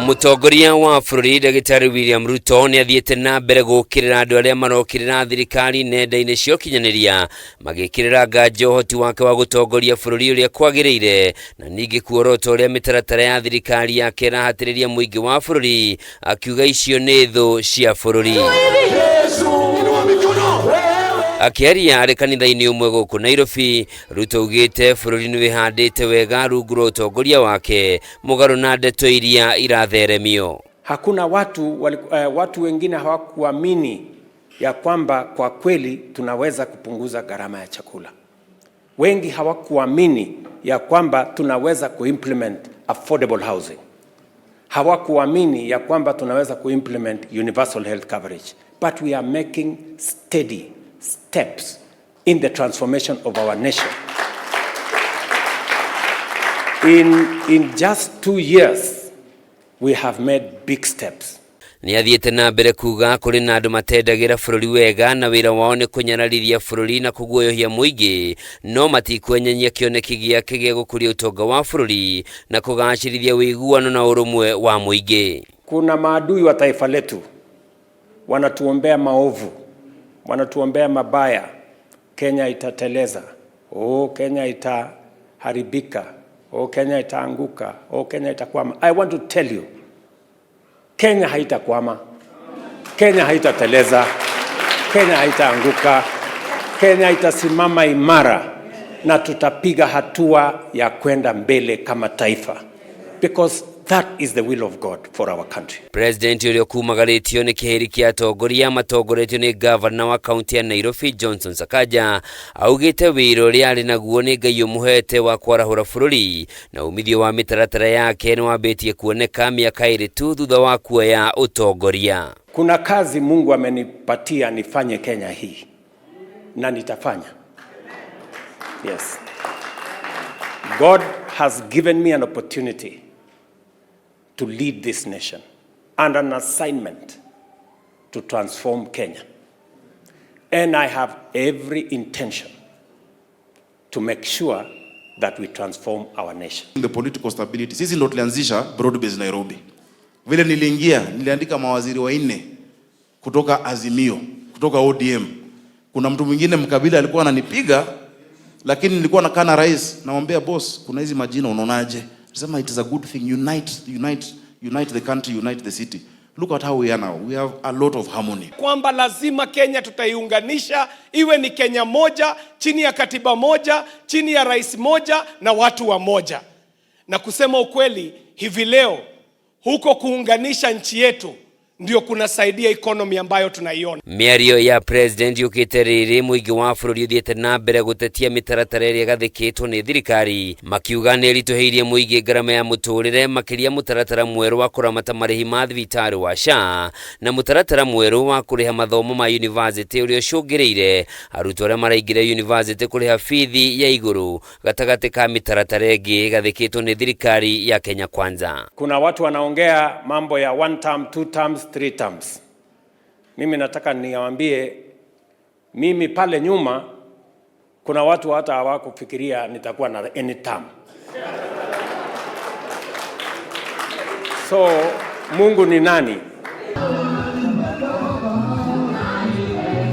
Mũtongoria wa bũrũri Ndagĩtarĩ William Ruto nĩ athiĩte na mbere gũũkĩrĩra andũ arĩa marokĩrĩra thirikari nenda-inĩ cia ũkinyanĩria magĩkĩrĩra nganja ũhoti wake wa gũtongoria bũrũri ũrĩa kwagĩrĩire na ningĩ kuorota ũrĩa mĩtaratara ya thirikari yake ĩrahatĩrĩria mũingĩ wa bũrũri, akiuga icio nĩ thũ cia bũrũri. Akĩaria arĩ kanitha-inĩ ũmwe gũkũ Nairobi, Ruto augĩte bũrũri nĩ wĩhandĩte wega rungu rwa ũtongoria wake mũgarũ na ndeto iria iratheremio. Hakuna watu wengine hawakuamini ya kwamba kwa kweli tunaweza kupunguza gharama ya chakula. Wengi hawakuamini ya kwamba tunaweza kuimplement affordable housing. Hawakuamini ya kwamba tunaweza kuimplement universal health coverage. But we are making steady steps in the transformation of our nation. In just 2 years, we have made big steps. Nĩ athiĩte na mbere kuga kũrĩ na andũ matendagĩra bũrũri wega na wĩra wao nĩ kũnyararithia bũrũri na kũguoyohia mũingĩ, no matikwenyanyia kĩoneki gĩake gĩa gũkũria ũtonga wa bũrũri na kũgacĩrithia ũiguano na ũrũmwe wa mũingĩ. Kuna maadui wa taifa letu wanatuombea maovu, wanatuombea mabaya. Kenya itateleza, oh, Kenya itaharibika, oh, Kenya itaanguka, oh, Kenya itakwama. I want to tell you, Kenya haitakwama, Kenya haitateleza, Kenya haitaanguka, Kenya itasimama imara na tutapiga hatua ya kwenda mbele kama taifa, because that is the will of God for our country. President ũrĩa ũkumagarĩtio nĩ kĩhĩri kĩa atongoria matongoretio nĩ gavana wa kaunti ya Nairobi Johnson Sakaja augĩte wĩra ũrĩa arĩ naguo nĩ Ngai ũmũhete wa kwarahũra bũrũri na umithio wa mĩtaratara yake nĩ wambĩtie kuoneka mĩaka ĩrĩ tu thutha wa kuoya ũtongoria. Kuna kazi Mungu amenipatia nifanye Kenya hii na nitafanya. Yes. God has given me an opportunity to lead this nation and an assignment to transform Kenya. And I have every intention to make sure that we transform our nation. The political stability. Sisi ndo tulianzisha broad base Nairobi. Vile niliingia, niliandika mawaziri wanne kutoka Azimio, kutoka ODM. Kuna mtu mwingine mkabila alikuwa ananipiga, lakini nilikuwa nakaa na rais, namwambia boss, kuna hizi majina unaonaje? Nasema it is a good thing, unite, unite, unite the country, unite the city. Look at how we are now. We have a lot of harmony. Kwamba lazima Kenya tutaiunganisha iwe ni Kenya moja, chini ya katiba moja, chini ya rais moja na watu wa moja. Na kusema ukweli, hivi leo huko kuunganisha nchi yetu ndio kunasaidia economy ambayo tunaiona. Mĩario ya president yũkĩte rĩrĩ mũingĩ wa bũrũri ũthiĩte na mbere gũtetia mĩtaratara ĩrĩa ĩgathĩkĩtwo nĩ thirikari, makiuga nĩ ĩritũhĩirie mũingĩ ngarama ya mũtũrĩre, makĩria mũtaratara mwerũ wa kũramata marĩhi ma thibitarĩ wa SHA na mũtaratara mwerũ wa kũrĩha mathomo ma university ũrĩa ũcũngĩrĩire arutwo arĩa maraingĩra university kũrĩha bithi ya igũrũ gatagatĩ ka mĩtaratara ĩngĩ ĩgathĩkĩtwo nĩ thirikari ya Kenya Kwanza. Kuna watu wanaongea mambo ya one term, two terms, three terms. Mimi nataka niwaambie, mimi pale nyuma kuna watu hata hawakufikiria nitakuwa na any term. So Mungu ni nani?